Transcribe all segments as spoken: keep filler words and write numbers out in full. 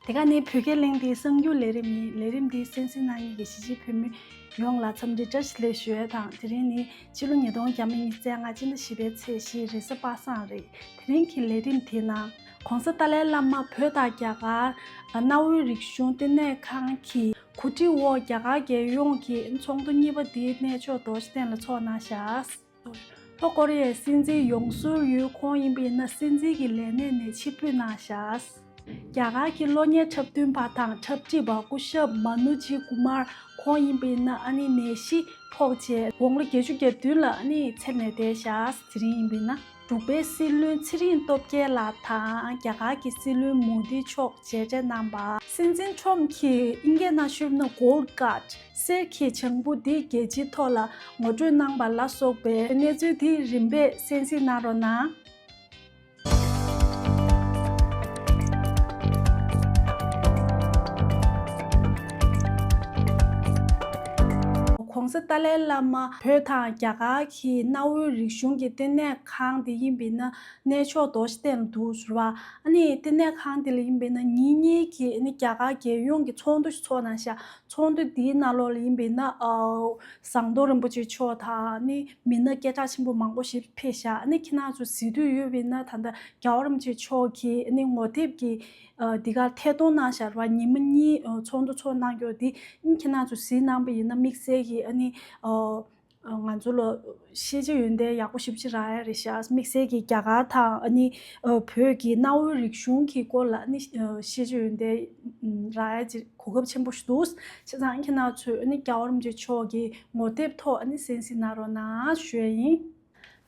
དེ་ག་ནི་བོད་སྐད་གླེང་སྟེགས་གསར་འགྱུར་ལས་རིམ་ཡིན། ལས་རིམ་འདི་གསན་གཟིགས་གནང་མཁན་གྱི་གཞིས་བྱེས་བོད་མི་ཡོངས་ལ་འཚམས་འདྲི་བཀྲ་ཤིས་བདེ་ལེགས་ཞུ་ཡས་དང་། དེ་རིང་ནི་ཕྱི་ལོ་ཉིས་སྟོང་ཉི་ཤུ་རྩ་ལྔ་སྤྱི་ཟླ་བཞི་པའི་ཚེས་བཞི་རེས་གཟའ་པ་སངས་རེད། དེ་རིང་གི་ལས་རིམ་དེའི་ནང་གོང་ས་ཏཱ་ལའི་བླ་མ་བོད་དང་རྒྱ་གར་གནའ་བོའི་རིག་གཞུང་བསྟི་གནས་ཁང་གི་གོ་སྒྲིག་འོག་རྒྱ་གར་རྒྱལ་ཡོངས་ཀྱི་ཚོགས་འདུ་གཉིས་པ་འདི་གནས་མཆོག་རྡོ་རྗེ་གདན་ལ་འཚོགས་གནང་བཞག་ལྷོ་ཀོ་རི་ཡའི་སྲིད་འཛིན་ཡོང་སུར་ཡུལ་ཁོང་ཡིན་པ་ཡིན་ན་སྲིད་འཛིན་གྱི་ལས་གནས་ནས་ཕྱིར་འབུད་གནང་བཞག་རྒྱ་གར་གྱི་གློག་བརྙན་འཁྲབ་སྟོན་པ་དང་འཁྲབ་ཁྲིད་པ་སྐུ་ཞབས་མ་ནུ་ཇི་ཀུ་མར་ཁོང་ཡིན་པ་ཡིན་ན་ཨ་ནི་ནད་གཞི་ཕོག་རྗེས་དགུང་ལོ་བརྒྱད་ཅུ་གྱ་བདུན་ལ་ཨ་ནི་ཚེ་ནས་འདས་བཞག་དེ་རིང་ཡིན་པ་ཡིན་ན་འབྲུག་པའི་སྲིད་བློན་ཚེ་རིང་སྟོབས་རྒྱལ་ལགས་དང་རྒྱ་གར་གྱི་སྲིད་བློན་མོ་དི་མཆོག་མཇལ་འཕྲད་གནང་བ། སྲིད་འཛིན་ཁྲོམ་གྱིས་ཨིན་སྐད་ནང་ཞུས་ན་Gold Card གསེར་གྱི་བྱང་བུ་འདི་རྒྱལ་སྤྱིའི་ཐོག་ལ་ངོ་སྤྲོད་གནང་བ་ལ་སོགས་པའི་གནས་ཚུལ་དེ་རིམ་པས་གསན་གཟིགས་གནང་རོགས་གནང་།༸གོང་ས་ཏཱ་ལའི་བླ་མ་བོད་དང་རྒྱ་གར་གྱི་གནའ་བོའི་རིག་གཞུང་གི་བསྟི་གནས་ཁང་དེ་ཡིན་པ་ཡིན་ན་གནས་མཆོག་རྡོ་རྗེ་གདན་ལ་འདུག་ཟེར་བ། ཨ་ནི་བསྟི་གནས་ཁང་དེ་ལ་ཡིན་པ་ཡིན་ན་ཉིན་གཉིས་ཀྱི་ཨ་ནི་རྒྱ་གར་རྒྱལ་ཡོངས་ཀྱི་ཚོགས་འདུ་ཞིག་ཚོགས་གནང་ཤག་ཚོགས་འདུ་འདིའི་ནང་ལོགས་ལ་ཡིན་པ་ཡིན་ན་ཨ་ཟམ་གདོང་རིན་པོ་ཆེ་མཆོག་དང་ཨ་ནི་མི་སྣ་སྐད་གྲགས་ཆེན་པོ་མང་པོ་ཞིག་ཕེབས་ཤག་ཨ་ནི་ཁྱེད་རང་ཚོ་གཟིགས་འདོད་ཡོད་པ་ཡིན་ན་ད་ལྟ་རྒྱལ་བ་རིན་པོ་ཆེ་མཆོག་གི་ཨ་ནི་ངོ་དེབ་ཀྱི་ཨ་འདི་གར་ཐད་གཏོང་གནང་བཞག་རེད་བ། ཉི་མ་གཉིས་ཨ་ཚོགས་འདུ་ཚོགས་གནང་རྒྱུ་འདི་ཨ་ནི་ཁྱེད་རང་ཚོ་གཟིགས་གནང་པ་ཡིན་ན་དམིགས་བསལ་གྱི་ཨ་ནི་ཨ། ང་ཚོ་ལ་ཤེས་བྱ་ཡོན་ཏན་ཡག་པོ་ཞེ་པོ་ཅིག་རག་ཡ་རེད་ཤག་དམིགས་བསལ་གྱི་རྒྱ་གར་དང་ཨ་ནི་ཨ་བོད་ཀྱི་གནའ་བོའི་རིག་གཞུང་གི་སྐོར་ལ་ཨ་ནི་ཨ་ཤེས་བྱ་ཡོན་ཏན་རག་ཡ་ཅིག་གོ་སྐབས་ཆེན་པོ་ཞིག་འདུག་བྱས་ཙང་ཁྱེད་རང་ཚོས་ཨ་ནི་རྒྱལ་བ་རིན་པོ་ཆེ་མཆོག་གི་ངོ་དེབ་ཐོག་ཨ་ནི་གསན་གཟིགས་གནང་རོགས་གནང་ཞུ་ཡ་ཡིན།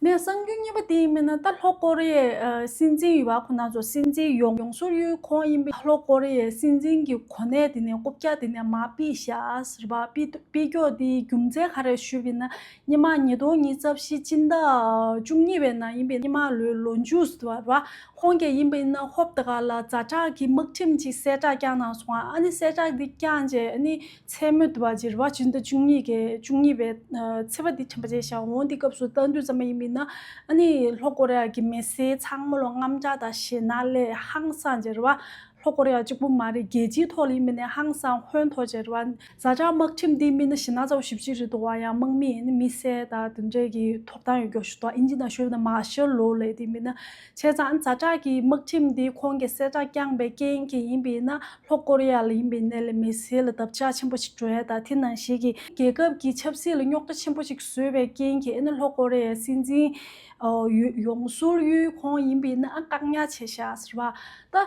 ནས་གསར་འགྱུར་གཉིས་པ་དེ་ཡིན་མིན་ན་ད་ལྷོ་ཀོ་རི་ཡའི་ཨ་སྲིད་འཛིན་ཡོད་པ་ཁོ་ན་ཚོ་སྲིད་འཛིན་ཡོང་ཡོང་སུར་ཡུལ་ཁོང་ཡིན་པའི་ལྷོ་ཀོ་རི་ཡའི་སྲིད་འཛིན་གྱི་གོ་གནས་དེ་ནས་རྐུབ་བཀྱག་དེ་ནས་མར་ཕུད་བཞག་ཟེར་བ་ཕུད་ཕུད་ཀྱོག་དེའི་རྒྱུ་མཚན་ག་རེ་ཞུས་པ་ཡིན་ན། སྔོན་མ་ཉིས་སྟོང་ཉི་ཤུ་རྩ་བཞི་སྤྱི་ཟླ་བཅུ་གཉིས་པའི་ནང་ཡིན་པའི་སྔོན་མ་ལོའི་ལོ་མཇུག་ཟེར་བ་ར་ཁོང་གིས་ཡིན་པའི་ན་ཧོབ་ཏེ་ག་ལ་ཛ་དྲག་གི་དམག་ཁྲིམས་ཀྱི་གསལ་བསྒྲགས་བསྐྱངས་གནང་སོང་ཨ་ནི་གསལ་བསྒྲགས་འདི་བསྐྱངས་རྗེས་ཨ་ནི། མཚན་མོ་དུ་བ་ཇི་ར་བ་སྤྱི་ཟླ་བཅུ་གཉིས་ཀྱི་བཅུ་གཉིས་པའི་ཚེས་པ་འདི་དྲན་པ་བྱས་ཤག་འོང་འདི་སྐབས་སུ་ལྟ་དུས་ཙམ་པ་ཡིན་པ་ཡིན་ན་ཨ་ནི་ལྷོ་ཀོ་རི་ཡ་གི་མི་སེར་ཚང་མ་ལ་དངངས་སྐྲག་དང་ཞེད་སྣང་སླེབས་ཧང་སངས་ཇི་ར་བ། ལྷོ་ཀོ་རི་ཡ་གཅིག་པུ་མ་རེད། རྒྱལ་སྤྱིའི་ཐོག་ལ་ཡིན་པ་ཡིན་ན་ཧང་སངས་ཧོན་ཐོར་ཇི་ར་བ། ཛ་དྲག་དམག་ཁྲིམས་འདི་མིན་ན་ཞེད་སྣང་ཚ་བོ་ཞེ་པོ་ཅིག་རེད་འདུག་བ། ཡང་དམག་མི་ཡིན་ན་མི་བསད་དང་དེ་འདྲས་ཀྱི་ཐོབ་ཐང་ཡོད་རྒྱུ་ཞིག་འདུག་ཨིན་ཇི་ནང་ཞུས་པ་ན་མར་ཤལ་ལོ་ལབ་དེ་མིན་ན། བྱས་ཙང་ཛ་དྲག་གི་དམག་ཁྲིམས་འདི་ཁོང་གིས་གསལ་བསྒྲགས་བསྐྱངས་པའི་རྐྱེན་གྱིས་ཡིན་པ་ཡིན་ན། ལྷོ་ཀོ་རི་ཡ་ལ་ཡིན་པའི་གནས་ལ་མི་སེར་ལ་བརྡབ་ཆག་ཆེན་པོ་ཞིག་འགྲོ་ཡ་དང་དེ་ནང་བཞིན་གྱི་རྒྱལ་ཁབ་ཀྱི་ཆབ་སྲིད་ལ་རྙོག་དྲ་ཆེན་པོ་ཞིག་བཟོས་པའི་རྐྱེན་གྱིས་ཨ་ནི་ལྷོ་ཀོ་རི་ཡའི་སྲིད་འཛིན་ཡོ་ཡོང་སུར་ཡུལ་ཁོང་ཡིན་པ་ཡིན་ན་ཨ་བཀག་ཉར་བྱས་ཤག་ཟེར་བ། ད་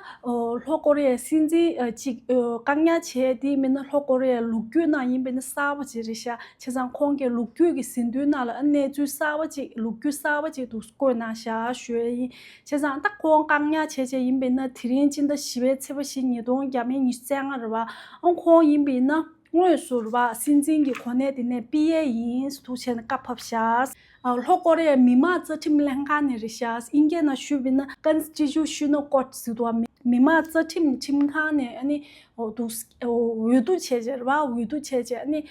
ལྷོ་ཀོ་རི་ཡའི་སྲིད་འཛིན་ཅིག་བཀག་ཉར་བྱས་དེ་མིན་ན་ལྷོ་ཀོ་རི་ཡའི་ལོ་རྒྱུས་ནང་ཡིན་པ་ཡིན་ན་གསར་པ་ཅིག་རེད་ཤག་བྱས་ཙང་ཁོང་གིས་ལོ་རྒྱུས་ཀྱི་ཟིན་ཐོའི་ནང་ལ་ཨ་གནས་ཚུལ་གསར་པ་ཅིག་ལོ་རྒྱུས་གསར་པ་ཅིག་ཏུ་བཀོད་གནང་ཤག་ཞུ་ཡ་ཡིན། བྱས་ཙང་ད་ཁོང་བཀག་ཉར་བྱས་བྱས་ཡིན་པས་ན་དེ་རིང་སྤྱི་ཟླ་བཞི་པའི་ཚེས་པ་བཞི་ཉིས་སྟོང་ཉི་ཤུ་རྩ་ལྔ་རེད་བ། ཨང་ཁོང་ཡིན་པས་ན་དངོས་སུ་རེད་བ་སྲིད་འཛིན་གྱི་གོ་གནས་དེ་ནས་ཕུད་ཡས་ཡིན་འདུག་བྱས་ནས་བཀའ་ཕབ་ཤག་ལྷོ་ཀོ་རི་ཡའི་མི་དམངས་རྩ་ཁྲིམས་ལྷན་ཁང་ནས་རེད་ཤག་ཨིན་སྐད་ནང་ཞུས་པས་ན་Constitutional Court ཟེར་འདུག་བ། མི་དམངས་རྩ་ཁྲིམས་ཁྲིམས་ཁང་ནས་ཨ་ནི། འོ་འདུག་འོས་བསྡུ་བྱས་རྗེས་རེད་བ། འོས་བསྡུ་བྱས་རྗེས་ཨ་ནི་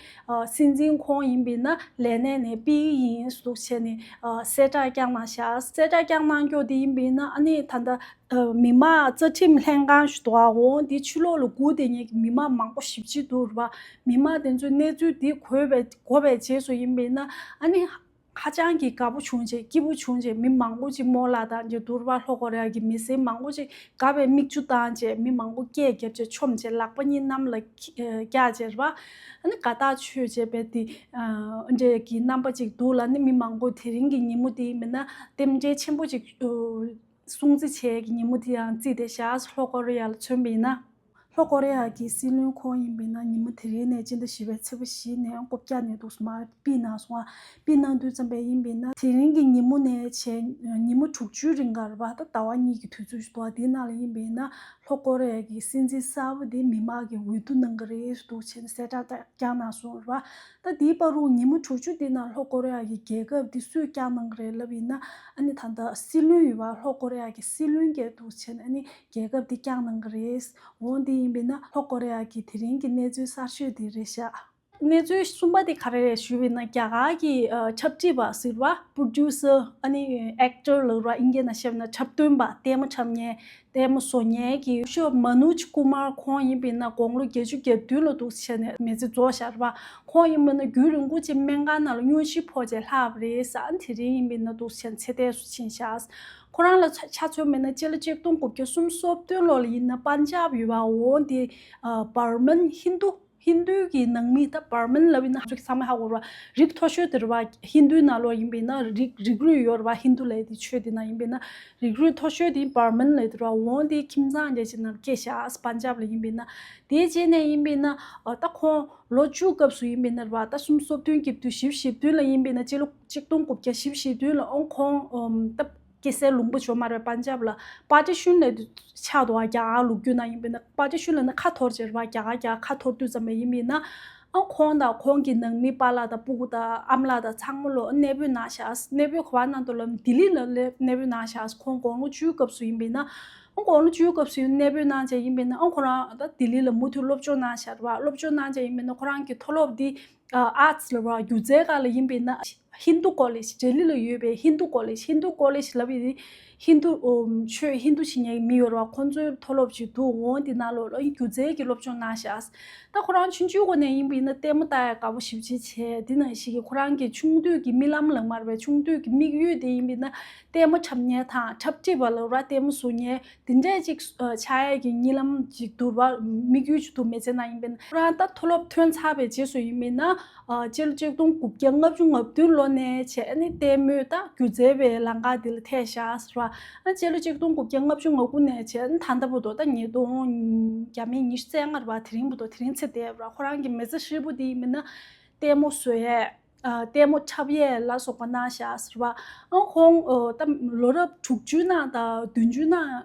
སྲིད་འཛིན་ཁོང་ཡིན་པས་ན་ལས་གནས་ནས་ཕུད་ཀྱི་ཡིན་འདུག་བྱས་ནས་གསལ་བསྒྲགས་བསྐྱངས་གནང་ཤག་གསལ་བསྒྲགས་བསྐྱངས་གནང་རྒྱུ་དེ་ཡིན་པས་ན་ཨ་ནི་ད་ལྟ་མི་དམངས་རྩ་ཁྲིམས་ལྷན་ཁང་ཞུ་དོ་འོང་དེ་ཕྱི་ལོགས་ལ་སྒུག་བསྡད་མཁན་གྱི་མི་དམངས་མང་པོ་ཞེ་པོ་ཅིག་འདུག་རེད་བ། མི་དམངས་དེ་ཚོས་གནས་ཚུལ་དེ་གོ་བའི་གོ་བའི་རྗེས་སུ་ཡིན་པས་ན་ཨ་ནི། ཧ་ཅང་གི་དགའ་པོ་བྱུང་རྗེས་སྐྱིད་པོ་བྱུང་རྗེས་མི་མང་པོ་ཅིག་རྨོ་ལགས་དང་འདྲ་འདུག་རེད་བ། ལྷོ་ཀོ་རི་ཡ་གི་མི་སེར་མང་པོ་ཅིག་དགའ་བའི་མིག་ཆུ་བཏང་རྗེས་མི་མང་པོ་སྐད་བརྒྱབ་རྗེས་མཆོམས་རྗེས་ལག་པ་གཉིས་གནམ་ལ་བཀྱག་རྗེས་རེད་བ། ཨ་ནི་དགའ་ཐག་ཆོད་རྗེས་རྦད་དེ་འདྲའི་གི་རྣམ་པ་ཅིག་འདུག་ལ་ནི་མི་མང་པོ་དེ་རིང་གི་ཉིན་མོ་དེ་མིན་ན་རྟེན་འབྲེལ་ཆེན་པོ་ཅིག་སྲུང་བརྩི་བྱེད་ཀྱི་ཉིན་མོ་དེ་ཡང་བརྩིས་ཏེ་བཞག་ལྷོ་ཀོ་རི་ཡ་ལ་མཚོན་པ་ཡིན་ན། ལྷོ་ཀོ་རི་ཡ་གི་སྲིད་བློན་ཁོང་ཡིན་པས་ན་ཉི་མ་དེ་རིང་ནས་སྤྱི་ཟླ་བཞི་པའི་ཚེས་པ་བཞི་ནས་རྐུབ་བཀྱག་ནས་འདུག་སེ་མར་ཕུད་གནང་སོང་ང་། ཕུད་གནང་དུས་ཙམ་པས་ཡིན་པས་ན་དེ་རིང་གི་ཉིན་མོ་ནས་བྱས་ཉིན་མ་དྲུག་ཅུའི་རིང་ག་རེད་བ། ད་ཟླ་བ་གཉིས་ཀྱི་དུས་ཚོད་ཞིག་འདུག་བ། དེའི་ནང་ལ་ཡིན་པས་ན་ལྷོ་ཀོ་རི་ཡ་གི་སྲིད་འཛིན་གསར་པ་དེ་མི་མང་གིས་འོས་བསྡུ་གནང་གི་རེད་འདུག་བྱས་ནས་གསལ་བསྒྲགས་བསྐྱངས་གནང་སོང་རེད་བ། ད་དེའི་བར་དུ་ཉིན་མ་དྲུག་ཅུ་དེ་ནང་ལྷོ་ཀོ་རི་ཡ་གི་རྒྱལ་ཁབ་དེ་སུས་བསྐྱངས་གནང་གི་རེད་ལབ་ཡིན་ན་ཨ་ནི་ད་ལྟ་སྲིད་བློན་ཡོད་བ། ལྷོ་ཀོ་རི་ཡ་གི་སྲིད་བློན་གྱིས་འདུག་བྱས་ནས་ཨ་ནི་རྒྱལ་ཁབ་དེ་བསྐྱངས་གནང་གི་རེད། འོ་འདི་ཡིན་པས་ན་ལྷོ་ཀོ་རི་ཡ་གི་དེ་རིང་གི་གནས་ཚུལ་གསར་ཤོས་དེ་རེད་ཤག་གནས་ཚུལ་གསུམ་པ་དེ་ག་རེ་རེད་ཞུས་པ་ཡིན་ན། རྒྱ་གར་གྱི་ཨ་འཁྲབ་ཁྲིད་པ་ཟེར་བ། པྲོ་ཌིའུ་སར། ཨ་ནི་ཨེག་ཊར་ལབ་ར། ཨིན་སྐད་ནང་བཤད་ན་འཁྲབ་སྟོན་པ། ལྟད་མོ་འཁྲབ་མཁན། ལྟད་མོ་བཟོ་མཁན་གྱི་ཤོ་མ་ནུ་ཇ་ཀུ་མར། ཁོང་ཡིན་པ་ཡིན་ན་དགུང་ལོ་བརྒྱད་ཅུ་གྱ་བདུན་ལ་འདུག་བྱས་ནས་མི་ཚེ་རྫོགས་བཞག་ར་བ། ཁོང་ཡིན་པ་ཡིན་ན་རྒྱུན་རིང་པོ་ཅིག་སྨན་ཁང་ནང་ལ་སྙུང་གཞི་ཕོག་བྱས་ལྷག་པ་རེད་ཟེར། ཨ་ནི་དེ་རིང་ཡིན་པ་ཡིན་ན་འདུག་བྱས་ནས་ཚེ་འདས་སུ་ཕྱིན་བཞག། ཁོ་རང་ལ་ཆ་ཆ་མཚོན་པ་ཡིན་ན་སྤྱི་ལོ་ཆིག་སྟོང་དགུ་བརྒྱ་སུམ་ཅུ་སོ་བདུན་ལོ་ལ་ཡིན་ན་པན་ཇབ་ཡོད་པ། འོ་དེ་ཨ་བར་མན་ཧིན་དུ། ཧིན་དུའི་གི་ནང་མི། ད་བར་མན་ལབ་ཡིན་ན་ང་ཚོ་གི་ཚང་མས་ཧ་གོ་ར། རིགས་མཐོ་ཤོས་དེ་རེད་བ། ཧིན་དུའི་ནང་ལོགས་ཡིན་པ་ཡིན་ན་རིགས་རིགས་རུས་ཡོད་རེད་བ། ཧིན་དུ་ལབ་དེ་ཆོས་དེ་ནང་ཡིན་པ་ཡིན་ན་རིགས་རུས་མཐོ་ཤོས་དེ་བར་མན་ལབ་དེ་རེད་བ། འོ་དེ་ཁྱིམ་ཚང་འདྲ་ཅིག་ནང་སྐྱེས་བཞག། པན་ཇབ་ལ་ཡིན་པ་ཡིན་ན། དེའི་རྗེས་ནས་ཡིན་པ་ཡིན་ན་ཨ་ད་ཁོང་ལོ་བཅུ་སྐབས་སུ་ཡིན་པ་ཡིན་ན་རེད་བ། ད་སུམ་ཅུ་སོ་བདུན་བརྒྱད་ཅུ་བཞི་བཅུ་ཞེ་བདུན་ལ་ཡིན་པ་ཡིན་ན། སྤྱི་ལོ་ཆིག་སྟོང་དགུ་བརྒྱ་བཞི་བཅུ་ཞེ་བདུན་ལ་ཨང་ཁོང་ཨམ་ད་སྐྱེས་སའི་ལུང་པ་ཞོ་མ་རེད། པན་ཇབ་ལ་པ་ཊི་ཤན་ལབ་དེ་ཆགས་འདུག་བ། རྒྱ་གར་ལོ་རྒྱུས་ནང་ཡིན་པ་ཡིན་ན་པ་ཊི་ཤན་ལབ་ན་ཁ་འཐོར་བྱས་རེད་བ། རྒྱ་གར་རྒྱ་གར་ཁ་འཐོར་དུས་ཙམ་པ་ཡིན་པ་ཡིན་ན། ཨང་ཁོང་དང་ཁོང་གི་ནང་མི་པཱ་ལགས་དང་སྤུ་གུ་དང་ཨ་མ་ལགས་དང་ཚང་མ་ལོ་གནས་སྤོས་གནང་བཞག། གནས་སྤོས་ག་པར་གནང་འདུག་ལབ་ན་ལྡི་ལི་ལ་གནས་སྤོས་གནང་བཞག། ཁོང་དགུང་ལོ་བཅུའི་སྐབས་སུ་ཡིན་པ་ཡིན་ན། ཨང་དགུང་ལོ་བཅུའི་སྐབས་སུ་གནས་སྤོས་གནང་བྱས་ཡིན་པ་ཡིན་ན། ཨང་ཁོ་རང་ད་ལྡི་ལི་ལ་མུ་མཐུད་སློབ་སྦྱོང་གནང་བཞག་རེད་བ། སློབ་སྦྱོང་གནང་བྱས་ཡིན་པ་ཡིན་ན་ཁོ་རང་གི་མཐོ་སློབ་འདི་ཨ་ཨར་ཊི་སི་ལབ་ར། སྒྱུ་རྩལ་སྒང་ལ་ཡིན་པ་ཡིན་ན་ཧིན་དུ་ཀོ་ལེཇ། ལྡི་ལི་ལ་ཡོད་པའི་ཧིན་དུ་ཀོ་ལེཇ། ཧིན་དུ་ཀོ་ལེཇ་ལབ་ཡི་ཧིན་དུ་ཨོ་ཆོས་ཧིན་དུ་བྱེད་མཁན་མི་ཡོད་རེད་བ། ཁོང་ཚོའི་མཐོ་སློབ་ཅིག་འདུག་འོ་འདི་ནང་ལོགས་ལ་སྒྱུ་རྩལ་གྱི་སློབ་སྦྱོང་གནང་བཞག། ད་ཁོ་རང་ཆུང་ཆུང་སྒང་ནས་ཡིན་པ་ཡིན་ན་ལྟད་མོ་ལྟ་ཡག་དགའ་པོ་ཞེ་པོ་ཅིག་བྱས། འདི་ནང་བཞིན་གྱི་ཁོ་རང་གི་ཆུང་དུས་ཀྱི་རྨི་ལམ་ལབ་མ་རེད་པས། ཆུང་དུས་ཀྱི་དམིགས་ཡུལ་དེ་ཡིན་པ་ཡིན་ན་ལྟད་མོ་འཁྲབ་མཁན་དང་འཁྲབ་ཁྲིད་པ་ལབ་ར། ལྟད་མོ་བཟོ་མཁན་དེ་འདྲས་ཅིག་ཨ་ཆགས་ཡག་གི་རྨི་ལམ་ཅིག་འདུག་བ། དམིགས་ཡུལ་ཅིག་འདུག་མི་ཚེ་ནང་ཡིན་པ་ཡིན་ན། ཁོ་རང་ད་མཐོ་སློབ་ཐོན་ཚར་བའི་རྗེས་སུ་ཡིན་པ་ཡིན་ན། ཨ་སྤྱི་ལོ་ཆིག་སྟོང་དགུ་བརྒྱ་ལྔ་བཅུ་ང་བདུན་ལོ་ནས་བྱས་ནས་ལྟད་མོའི་ད་སྒྱུ་རྩལ་བའི་ལམ་ཁ་འདི་ལ་ཐེགས་བཞག་ཟེར་བ། ཨ་སྤྱི་ལོ་ཆིག་སྟོང་དགུ་བརྒྱ་ལྔ་བཅུ་ང་དགུ་ནས་བྱས་ནས་ད་ལྟ་བར་དུ་ད་ཉིས་སྟོང་བརྒྱ་མེད་ཉི་ཤུ་རྩ་ལྔ་རེད་བ། དེ་རིང་བར་དུ་དེ་རིང་ཚེ་འདས་རེད་བ། ཁོ་རང་གི་མི་ཚེ་ཧྲིལ་པོ་འདི་ཡིན་པ་ཡིན་ན་ལྟད་མོ་བཟོ་ཡས། ཨ་ལྟད་མོ་འཁྲབ་ཡས་ལ་སོགས་པ་གནང་བཞག་ཟེར་བ། ཨ་ཁོང་ཨ་ད་ལོ་རབས་དྲུག་ཅུའི་ནང་དང་བདུན་ཅུའི་ནང་ཨ་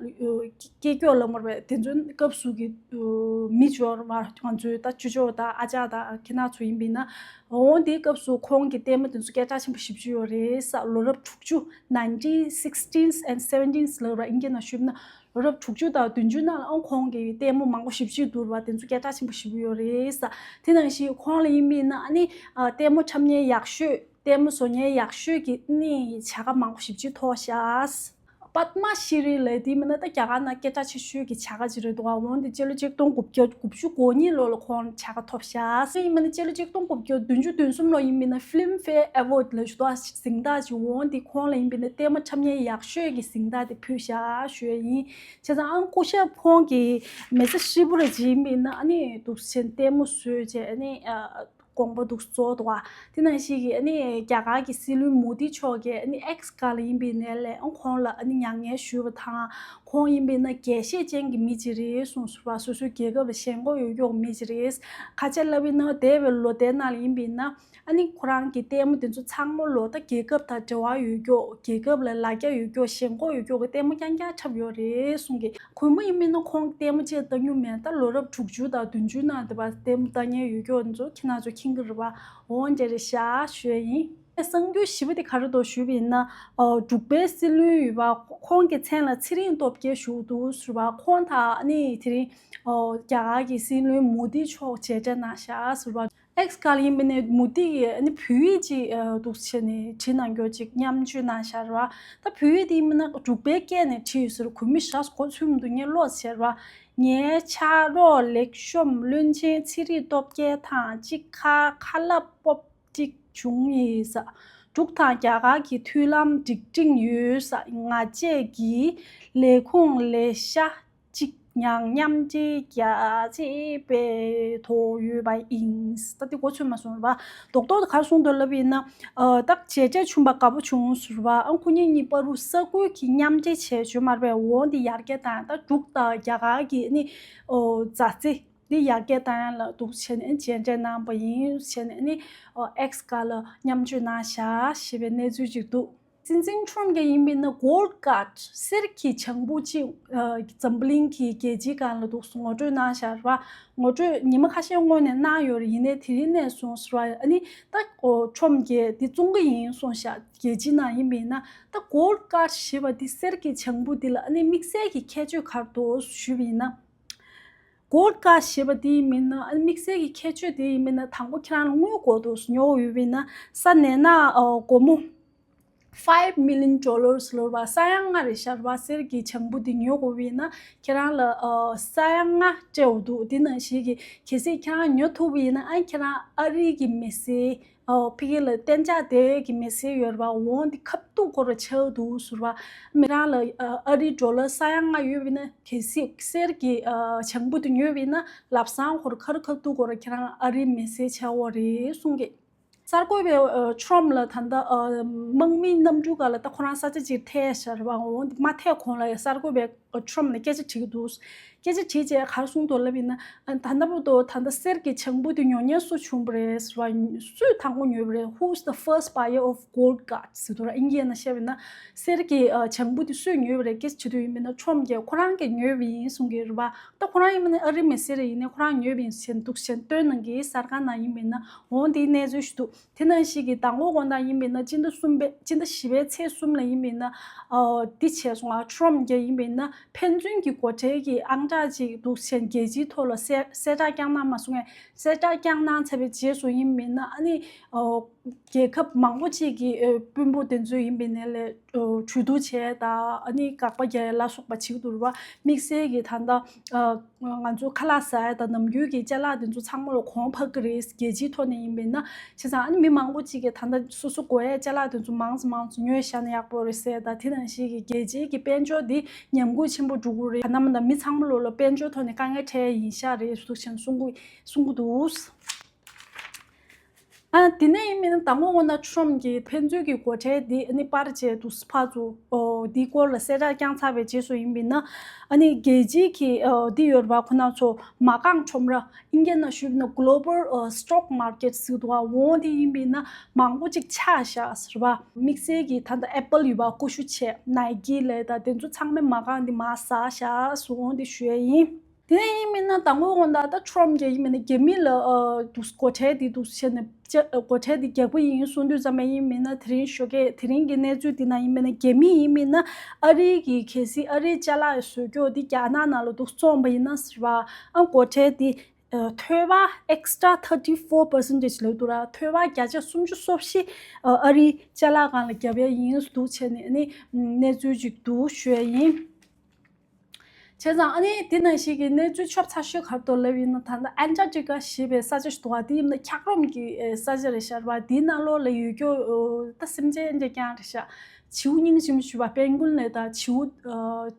སྐྱེས་མགྱོགས་ལབ་དགོས་རེད་པས། དེ་ཚོའི་སྐབས་སུ་གི་ཨ་མི་ཅོར་མ་ང་ཚོའི་ད་ཅོ་ཅོ་དང་ཨ་ཅག་དང་ཁྱེད་རང་ཚོ་ཡིན་པ་ཡིན་ན། འོ་དེའི་སྐབས་སུ་ཁོང་གི་ལྟད་མོ་དེ་ཚོ་སྐད་གྲགས་ཆེན་པོ་ཞེ་པོ་ཅིག་ཡོད་རེད་ཟེར། ལོ་རབས་དྲུག་ཅུ། nineteen sixteens and seventeens ལབ་ར། ཨིན་སྐད་ནང་ཞུས་ན་ལོ་རབས་དྲུག་ཅུ་དང་བདུན་ཅུ་ནང་ལ་ཨང་ཁོང་གི་ལྟད་མོ་མང་པོ་ཞེ་པོ་ཅིག་འདུག་ར། དེ་ཚོ་སྐད་གྲགས་ཆེན་པོ་ཞེ་པོ་ཡོད་རེད་ཟེར། དེ་ནང་བཞིན་ཁོང་ལ་ཡིན་པ་ཡིན་ན་ཨ་ནི་ཨ་ལྟད་མོ་འཁྲབ་མཁན་ཡག་ཤོས། ལྟད་མོ་བཟོ་མཁན་ཡག་ཤོས་ཀྱི་ཨ་ནི་བྱ་དགའ་མང་པོ་ཞེ་པོ་ཅིག་ཐོབ་ཤག། པདྨ་ཤྲི་ལབ་དེ་མིན་ན་ད་རྒྱ་གར་ནང་སྐད་གྲགས་ཆེ་ཤོས་ཀྱི་བྱ་དགའ་ཅིག་རེད་འདུག་ག་འོ་དེ་སྤྱི་ལོ་ཆིག་སྟོང་དགུ་བརྒྱ་དགུ་བཅུ་གོ་གཉིས་ལོ་ལ་ཁོང་བྱ་དགའ་ཐོབ་ཤག། ཡིན་མིན་ན་སྤྱི་ལོ་ཆིག་སྟོང་དགུ་བརྒྱ་བདུན་ཅུ་དོན་གསུམ་ལོ་ཡིན་མིན་ན་Filmfare Award ལབ་ཞུ་དོ་གཟེངས་རྟགས་ཅིག་འོ་དེ་ཁོང་ལ་ཡིན་མིན་ན་ལྟད་མོ་འཁྲབ་མཁན་ཡག་ཤོས་ཀྱི་གཟེངས་རྟགས་དེ་ཕུལ་ཤག་ཞུ་ཡ་ཡིན། བྱས་ཙང་ཨང་སྐུ་ཞབས་ཁོང་གི་མི་ཚེ་ཧྲིལ་པོ་རེ་ཅིག་ཡིན་མིན་ན་ཨ་ནི་འདུག་སེ་ལྟད་མོ་བཟོས་བྱས་ཨ་ནི་ཨ། དགོངས་པ་འདུག་རྩོག་འདུག་བ། དེ་ནང་བཞིན་གྱི་ཨ་ནི་རྒྱ་གར་གྱི་སྲིད་བློན་མོ་དི་མཆོག་གིས་ཨ་ནི་X་སྒང་ལ་ཡིན་པའི་ནས་ལས་ཨང་ཁོང་ལ་ཨ་ནི་མྱ་ངན་ཞུས་པ་དང་། ཁོང་ཡིན་པའི་ན་རྒྱལ་ཤེས་ཅན་གྱི་མི་ཅིག་རེད་གསུངས་ཟེར་བ། སོ་སོའི་རྒྱལ་ཁབ་ལ་ཞེན་ཁོག་ཡོད་མཁན་མི་ཅིག་རེད། ཁ་ཆེ་ལབ་པའི་ན་འདས་པའི་ལོ་དེ་ནང་ལ་ཡིན་པའི་ན་ཨ་ནི་ཁོ་རང་གི་ལྟད་མོ་དེ་ཚོ་ཚང་མ་ལོ་ད་རྒྱལ་ཁབ་དང་འབྲེལ་བ་ཡོད་མཁན། རྒྱལ་ཁབ་ལ་ལ་རྒྱ་ཡོད་མཁན། ཞེན་ཁོག་ཡོད་མཁན་གྱི་ལྟད་མོ་རྐྱང་རྐྱང་འཁྲབ་ཡོད་རེད་གསུངས་གི། གུས་མོ་ཡིན་མིན་ན་ཁོང་ལྟད་མོ་ཅིག་ལྟ་མྱོང་མེད། ད་ལོ་རབས་དྲུག་ཅུ་དང་བདུན་ཅུ་ནང་དེ་བ་ལྟད་མོ་ལྟ་མཁན་ཡོད་མཁན་ཚོ་ཁྱེད་རང་ཚོ་མཁྱེན་གྱི་རེད་པ། འོ་འདྲ་རེད་ཤག་ཞུ་ཡ་ཡིན། གསར་འགྱུར་ཞེ་པོ་དེ་ག་རེ་འདུག་ཞུས་པ་ཡིན་ན། འབྲུག་པའི་སྲིད་བློན་ཡོད་པ། ཁོང་གི་མཚན་ལ་ཚེ་རིང་སྟོབས་རྒྱལ་ཞུ་གི་འདུག་ཟེར་བ། ཁོང་དང་ཨ་ནི་དེ་རིང་རྒྱ་གར་གྱི་སྲིད་བློན་མོ་དི་མཆོག་མཇལ་འཕྲད་གནང་ཤག་ཟེར་བ། X་སྒང་ལ་ཡིན་པ་ནས་མོ་དི་ཡིས་ཨ་ནི་བོད་ཡིག་ཅིག་འདུག་བྱས་ནས་བྲིས་གནང་རྒྱུ་ཅིག་མཉམ་སྤྱོད་གནང་ཤག་ར། ད་བོད་ཡིག་དེ་ཡིན་པ་ན་འབྲུག་པའི་སྐད་ནས་བྲིས་ཡོད་ཟེར། གུས་མོ་ཞེ་དྲག་གོ་ཚོད་མི་འདུག་ངས་ཀློག་བྱས་ར། ངའི་ཕྱག་རོགས་ལེགས་ཤོམ་བློན་ཆེན་ཚེ་རིང་སྟོབས་རྒྱལ་དང་གཅིག་ཁར་ཁ་སླབ་སྤོབས་ཅིག་བྱུང་ཡིན་ས། འབྲུག་དང་རྒྱ་གར་གྱི་མཐུན་ལམ་སྒྲིག་ཁྲིམས་ཡོད་ས། ང་བཅས་ཀྱིས་ལས་ཁུངས་ལས་ཤ་གཅིག་ཡང་མཉམ་འབྲེལ་རྒྱ་ཆེ་སྤེལ་དོ་ཡོད་པ་ཡིན། ད་དེ་གོ་ཚོད་མ་སོང་ར། རྡོག་རྡོག་ག་རེ་གསུངས་འདུག་ལབ་ཡིན་ན། ཨ་ད་མཇལ་འཕྲད་བྱུང་བ་དགའ་པོ་བྱུང་ཟེར་བ། ཨ་ཁོ་གཉིས་གཉིས་བར་དུ་ས་ཁུལ་གྱི་མཉམ་འབྲེལ་བྱས་བྱུང་མ་རེད་པས། འོ་འདི་ཡར་རྒྱས་བཏང་། ད་འབྲུག་དང་རྒྱ་གར་གྱི་ནི་ཨོ་མཛའ་བརྩེ་འདི་ཡར་རྒྱས་བཏང་ཡ་ལ་འདུག་བྱས་ནས་མཇལ་འཕྲད་གནང་པ་ཡིན་བྱས་ནས་ནི་ཨོ་X་སྒང་ལ་མཉམ་སྤྱོད་གནང་བཞག་ཞེས་པའི་གནས་ཚུལ་ཅིག་འདུག། སྲིད་འཛིན་ཁྲོམ་གྱི་ཡིན་པས་ན་Gold Card་གསེར་གྱི་བྱང་བུ་གཅིག་ཨ་འཛམ་བུ་གླིང་གི་རྒྱལ་སྤྱིའི་སྒང་ལ་འདུག་ངོ་སྤྲོད་གནང་བཞག་ར། ངོ་སྤྲོད་ཉི་མ་ཁ་ཤས་སྔོན་ནས་གནང་ཡོད་རེད། ཡིན་ནའི་དེ་རིང་ནས་བཟུང་ཟེར་བ། ཨ་ནི་ད་ཁྲོམ་གྱིས་འདི་བཙོང་གི་ཡིན་གསུངས་ཤག། རྒྱལ་སྤྱི་ནང་ཡིན་པས་ན་ད་Gold Card་ཞེས་པ་འདི་གསེར་གྱི་བྱང་བུ་འདི་ལ་ཨ་ནི་དམིགས་བསལ་གྱི་ཁྱད་ཆོས་ག་རེ་འདུག་ཞུས་པ་ཡིན་ན། Gold Guard ཞེས་པ་དེ་ཡིན་མིན་ན། ཨ་ནི་དམིགས་བསལ་གྱི་ཁྱད་ཆོས་དེ་ཡིན་མིན་ན། དང་པོ་ཁྱེད་རང་ལ་དངུལ་དགོས་འདུག་ཉོ་དགོས་ཡོད་པ་ཡིན་ན། ས་ནས་ན་ཨ་སྒོར་མོ་five million dollars ལོར་བ་ས་ཡ་ལྔ་རེད་ཤག་རེད་བ། གསེར་གྱི་བྱང་བུ་དེ་ཉོ་དགོས་པ་ཡིན་ན་ཁྱེད་རང་ལ་ཨ་ས་ཡ་ལྔ་སྤྲད་འོ་འདུག་དེ་ནང་བཞིན་གྱི་གལ་སྲིད་ཁྱེད་རང་ཉོ་ཐུབ་པ་ཡིན་ན། ཨ་ཁྱེད་རང་ཨ་རི་གི་མི་སེར། ཨོ། ཕ་གི་ལ་གཏན་འཇགས་དེ་གི་མི་སེར་ཡོད་རེད་བ། འོ་འདི་ཁ་ཐུག་སྐོར་ཆགས་འདུག་ཟེར་བ། མི་རང་ལ་ཨ་རི་ཌོ་ལར་ས་ཡ་ལྔ་ཡོད་པ་ཡིན་ན། གལ་སྲིད་གསེར་གྱི་ཨ་བྱང་བུ་དེ་ཉོས་པ་ཡིན་ན། ལམ་སང་ཁོ་རང་ཁ་རུ་ཁ་ཐུག་སྐོར་ཁྱེད་རང་ཨ་རི་མི་སེར་ཆགས་འོ་རེད་གསུང་གི། གསར་འགོད་པས་ཨ་ཁྲོམ་ལ་ད་ལྟ་ཨ་དམག་མིའི་གནམ་གྲུ་སྒང་ལ་ད་ཁོ་རང་ས་ཆ་ཅིག་ཐད་ཤག་རེད་བ། འོ་འདི་མ་ཐད་གོང་ལ་གསར་འགོད་པས་ཁྲོམ་ལ་སྐད་ཆ་དྲིས་ཀྱི་འདུག་སྐད་ཆ་དྲིས་རྗེས་ག་རེ་གསུངས་འདུག་ལབ་ཡིན་ན། ཨ་ད་ལྟ་བར་དུ་ད་ལྟ་གསེར་གྱི་བྱང་བུ་དེ་ཉོ་མཁན་སུ་བྱུང་བ་རེད་ཟེར་བ། སུས་དང་པོ་ཉོས་པ་རེད། Who's the first buyer of Gold Guard ཟེར་འདུག་ར། ཨིན་སྐད་ནང་བཤད་པ་ཡིན་ན། གསེར་གྱི་ཨ་བྱང་བུ་དེ་སུས་ཉོས་པ་རེད་སྐད་ཆ་དྲིས་དུས་ཡིན་པ་ཡིན་ན། ཁྲོམ་གྱིས་ཁོ་རང་གིས་ཉོས་པ་ཡིན་གསུང་གི་རེད་བ། ད་ཁོ་རང་ཡིན་པ་ཡིན་ན་ཨ་རི་མི་སེར་ཡིན་ནའི་ཁོ་རང་ཉོས་པ་ཡིན་ཟེར་འདུག་ཟེར་སྟོན་གནང་གི། གསར་ཁང་ནང་ཡིན་པ་ཡིན་ན། འོ་འདིའི་གནས་ཚུལ་ཞིག་འདུག་དེ་ནང་བཞིན་གྱི་མདང་དགོང་དགོང་དག་ཡིན་པ་ཡིན་ན། སྤྱི་ཟླ་གསུམ་པའི་སྤྱི་ཟླ་བཞི་པའི་ཚེས་གསུམ་ལ་ཡིན་པ་ཡིན་ན། ཨ་འདི་བྱས་སོང་ང་། ཁྲོམ་གྱིས་ཡིན་པ་ཡིན་ན་ཕན་ཚུན་གྱི་སྒོ་ཁྲལ་གྱི་ཨང་གྲངས་ཅིག་འདུག་ཟེར་རྒྱལ་སྤྱིའི་ཐོག་ལ་གསལ་གསལ་བསྒྲགས་བསྐྱངས་གནང་མ་སོང་ངས། གསལ་བསྒྲགས་བསྐྱངས་གནང་ཚར་བའི་རྗེས་སུ་ཡིན་པ་ཡིན་ན། ཨ་ནི་ཨོ་རྒྱལ་ཁབ་མང་པོ་ཅིག་གི་ཨོ་དཔོན་པོ་དེ་ཚོ་ཡིན་པ་ཡིན་ན་ལས་ཨོ་གྲོས་བསྡུར་བྱས་དང་། ཨ་ནི་དགག་པ་རྒྱག་ཡ་ལ་སོགས་པ་བྱེད་ཀྱི་འདུག་རེད་བ། དམིགས་བསལ་གྱི་ད་ལྟ་ཨ་ང་ཚོ་ཁ་ལག་ཟ་ཡ་དང་ནམ་རྒྱུན་གྱི་ཅ་ལག་དེ་ཚོ་ཚང་མ་ལ་གོང་འཕར་གྱི་རེད། རྒྱལ་སྤྱིའི་ཐོག་ནས་ཡིན་པ་ཡིན་ན། བྱས་ཙང་ཨ་ནི་མི་མང་པོ་ཅིག་གིས་ད་ལྟ་སོ་སོ་དགོས་ཡ་ཅ་ལག་དེ་ཚོ་མང་ཙམ་མང་ཙམ་ཉོས་བཞག་ན་ཡག་པོ་རེད་ཟེར། ད་དེ་ནང་བཞིན་གྱི་རྒྱལ་སྤྱིའི་གི་དཔལ་འབྱོར་འདི་ཉམས་རྒུད་ཆེན་པོ་འགྲོ་གི་རེད། ད་ནམ་ད་མི་ཚང་མ་ལོ་ལ་དཔལ་འབྱོར་ཐོག་ནས་དཀའ་ངལ་འཕྲད་ཡིན་ཤག་རེད་ཟེར་དུས་ཆེན་གསུང་གི་གསུང་གི་འདུག་ཨ་དེ་ནས་ཡིན་མིན་ན་མདང་དགོང་དགོང་ན་ཁྲོམ་གྱིས་ཕན་ཚུན་གྱི་སྒོ་ཁྲལ་འདི་ཨ་ནི་སྤར་བྱས་འདུག་ཕར་ཚུར་ཨོ་འདི་སྐོར་ལ་གསལ་བསྒྲགས་བསྐྱངས་ཚར་བའི་རྗེས་སུ་ཡིན་མིན་ན། ཨ་ནི་རྒྱལ་སྤྱིའི་གི་ཨོ་འདི་ཡོད་རེད་བ། ཁོ་ན་ཚོ་མ་རྐང་ཁྲོམ་ར། ཨིན་སྐད་ནང་ཞུས་ན་Global ཨ་Stock Market ཟེར་འདུག་བ། འོ་འདི་ཡིན་མིན་ན་མང་པོ་ཅིག་ཆག་བཞག་ཟེར་བ། དམིགས་བསལ་གྱི་ད་ལྟ་Apple ཡོད་པ། ཀུ་ཤུ་བྱས། Nike ལས་ད་དེ་ཚོ་ཚང་མའི་མ་རྐང་འདི་མར་ཟག་བཞག་ཟེར་འོ་འདི་ཞུ་ཡ་ཡིན། དེ་ནས་ཡིན་མིན་ན་མདང་དགོང་དགོང་དག་ད་ཁྲོམ་གྱིས་ཡིན་མིན་ན་རྒྱ་མི་ལ་ཨ་འདུག་སྒོ་ཁྲལ་འདི་འདུག་བྱས་ནས་ཅ་སྒོ་ཁྲལ་འདི་རྒྱག་པ་ཡིན་གསུང་དུས་ཙམ་པ་ཡིན་མིན་ན། དེ་རིང་ཞོགས་ཀས་དེ་རིང་གི་གནས་ཚུལ་འདི་ནང་ཡིན་མིན་ན་རྒྱ་མི་ཡིན་མིན་ན་ཨ་རི་གི་གལ་སྲིད་ཨ་རིའི་ཅ་ལག་བཟོ་ཀྱོག་འདི་རྒྱ་ནག་ནང་ལ་འདུག་བཙོངས་པ་ཡིན་ན་ཟེར་བ། ཨ་སྒོ་ཁྲལ་འདི་ཨ་ཐོལ་པ་extra thirty four percentage ལབ་འདུག་ར། ཐོལ་པ་བརྒྱ་ཆ་སུམ་ཅུ་སོ་བཞི་ཨ་རིའི་ཅ་ལག་སྒང་ལ་རྒྱབ་ཡ་ཡིན་འདུག་བྱས་ནས་ཨ་ནི་གནས་ཚུལ་ཅིག་འདུག་ཞུ་ཡ་ཡིན། བྱས་ཙང་ཨ་ནི་དེ་ནང་བཞིན་གྱི་གནས་ཚུལ་ཆོབ་ཚ་ཤོས་ག་རེ་འདུག་ལབ་ཡིན་ན། ད་ལྟ་Antarctica ཞེས་པའི་ས་ཆ་ཞིག་འདུག་བ། དེ་ཡིན་ན་འཁྱགས་རོམ་གྱི་ས་ཆ་རེད་ཤག་རེད་བ། དེའི་ནང་ལོགས་ལ་ཡོད་རྒྱུ་ད་སེམས་ཅན་འདྲ་རྐྱང་རེད་ཤག་བྱིའུ་སྙིང་རྗེ་མོ་ཞུ་བ། པེང་གུན་ལས་ད་བྱིའུ་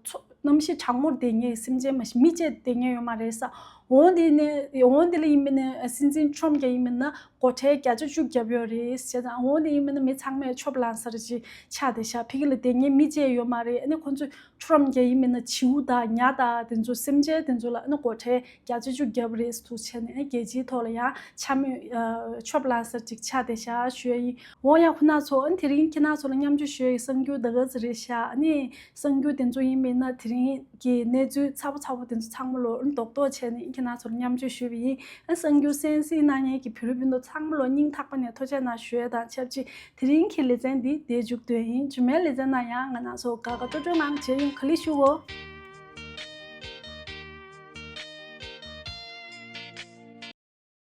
ཚོ་གནམ་གཤིས་གྲང་མོར་བསྡད་མཁན་སེམས་ཅན་མ་ཞིག་མི་བཅས་བསྡད་མཁན་ཡོད་མ་རེད་ས། འོ་འདི་ནས་འོ་འདི་ལ་ཡིན་མིན་ན་སྲིད་འཛིན་ཁྲོམ་རྒྱ་ཡིན་མིན་ན་སྒོ་ཁྲལ་བརྒྱ་ཆ་བཅུ་བརྒྱབ་ཡོད་རེད་ཟེར་དང་། འོ་འདི་ཡིན་མིན་ན་མི་ཚང་མས་ཆོབ་ལངས་ས་རེ་ཅིག་ཆགས་བསྡད་ཤག་ཕ་གི་ལ་བསྡད་མཁན་མི་བཅས་ཡོད་མ་རེད། ཨ་ནི་ཁོ་ཚོས་ཁྲོམ་རྒྱ་ཡིན་མིན་ན་བྱིའུ་དང་ཉ་དང་དེ་ཚོ་སེམས་ཅན་དེ་ཚོ་ལ་ཨ་ནི་སྒོ་ཁྲལ་བརྒྱ་ཆ་བཅུ་བརྒྱབ་རེད་ཟེར་དུས་བྱས་ནས་རྒྱལ་སྤྱིའི་ཐོག་ལ་ཡང་འཕྱ་སྨོད་ཆོབ་ལངས་ས་ཅིག་ཆགས་བསྡད་ཤག་ཞུ་ཡ་ཡིན། འོ་ཡ་ཁོ་ན་ཚོ། ཨ་ནི་དེ་རིང་ཁྱེད་རང་ཚོ་ལ་མཉམ་སྤྱོད་ཞུ་ཡ་ཡི་གསར་འགྱུར་ད་ག་ཚོད་རེད་ཤག་ཨ་ནི་གསར་འགྱུར་དེ་ཚོ་ཡིན་མིན་ན་དེ་རིང་གི་གནས་ཚུལ་ཚ་པོ་ཚ་པོ་དེ་ཚོ་ཚང་མ་ལོ་རྡོག་རྡོག་བྱས་ནས་ཁྱེད་རང་ཚོར་མཉམ་སྤྱོད་ཞུས་པ་ཡིན། ཨ་གསར་འགྱུར་གསན་གཟིགས་གནང་མཁན་གྱི་བོད་རིགས་སྤུན་ཟླ་ཚང་མ་ལོ་སྙིང་ཐག་པ་ནས་ཐུགས་རྗེ་གནང་ཞུ་ཡ་དང་ཆབས་ཅིག་དེ་རིང་གི་ལེ་ཚན་འདི་འདིར་མཇུག་བསྡུས་ཡིན། རྗེས་མའི་ལེ་ཚན་ནང་ཡང་ང་རང་ཚོ་དགའ་དགའ་སྤྲོ་སྤྲོའི་ངང་མཇལ་ཡོང་། ག་ལེར་བཞུགས་གོ།